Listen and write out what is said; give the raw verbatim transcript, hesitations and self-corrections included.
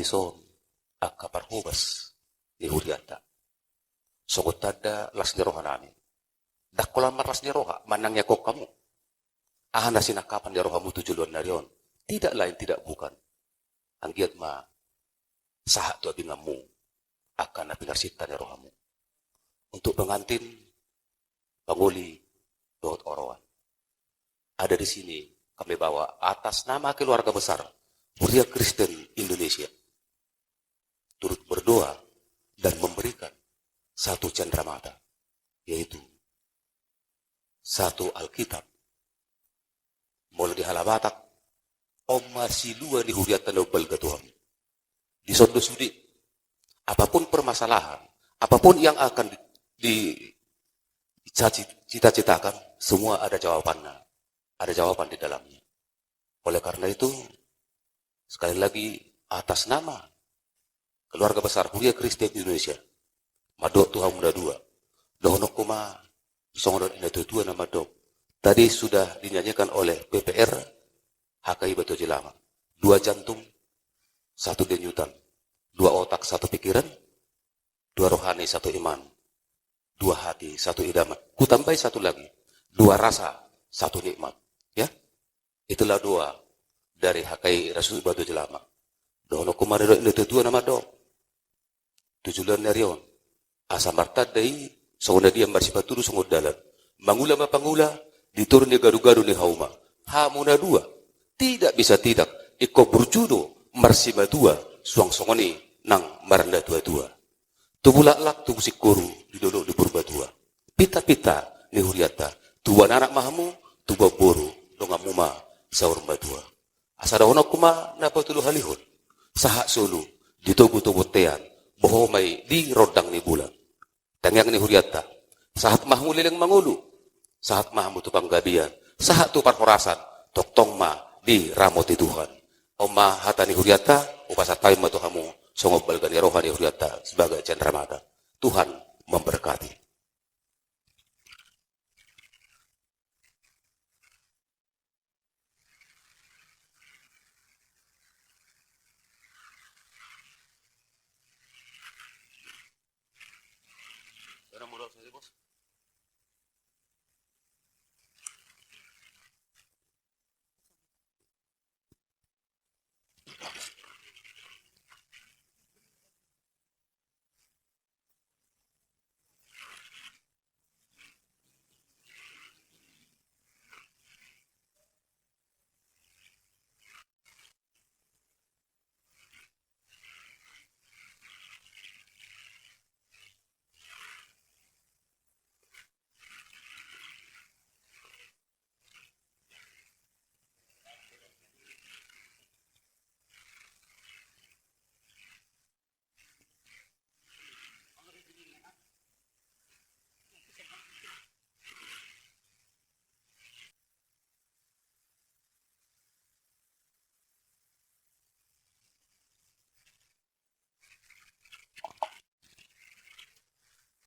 Dison angka parhobas ni hurianta. Songon tanda las ni rohanami. Ndang holan marlas ni roha manangiangkon hamu. Aha na sinangkapan ni rohamu tu joloan ni ari on? Tidak lain, tidak bukan. Anggiat ma sahat tu abinganmu angka na pinarsinta ni rohamu. Untuk pengantin, pangoli dohot oroan. Ada di sini kami bawa atas nama keluarga besar Huria Kristen Indonesia. Turut berdoa dan memberikan satu cendramata, yaitu satu Alkitab. Molo di halabatak, on ma silua ni hurianta na umbalga tu hamu. Dison do sude, apapun permasalahan, apapun yang akan di, di cita-citakan, semua ada jawabannya. Ada jawaban di dalamnya. Oleh karena itu, sekali lagi, atas nama keluarga besar Huria Kristen Indonesia, mandok tu hamu na dua. Dohononku ma songon na didok ni natuatua na mandok. Tadi sudah dinyanyikan oleh P P R H K I Batu Haji Lama. Dua jantung, satu denyutan. Dua otak, satu pikiran. Dua rohani, satu iman. Dua hati, satu idaman. Kutambai satu lagi. Dua rasa, satu nikmat. Ya? Itulah doa dari H K I Rasul Batu Haji Lama. Dohononku ma didok ni natuatua na mandok. Tu joloan ni ari on, asa martanda i songon na dia, marsipatudu songon dalan. Mangula ma pangula di toru ni ganuganuan ni hauma. Hamu na dua, tidak bisa tidak, ingkon burju do marsimatua, suang songon i nang marnatuatua. Tubu laklak, tubu singkoru di dolok ni Purbatua. Pintapinta ni hurianta, tubuan anak ma hamu, tubuan boru, donganmu ma saur matua. Asa dohononku ma na patoluhalihon, sahat solu di togutogu bontean, boha ma i di rondang ni bulan. Tangiang ni hurianta, sahat ma hamu leleng mangolu, sahat ma hamu tu panggabean, sahat tu parhorasan, tongtong ma diramoti Tuhan. On ma hata ni hurianta, hupasahat hami ma tu hamu songon balga ni roha ni hurianta sebagai cendramata. Tuhan memberkati.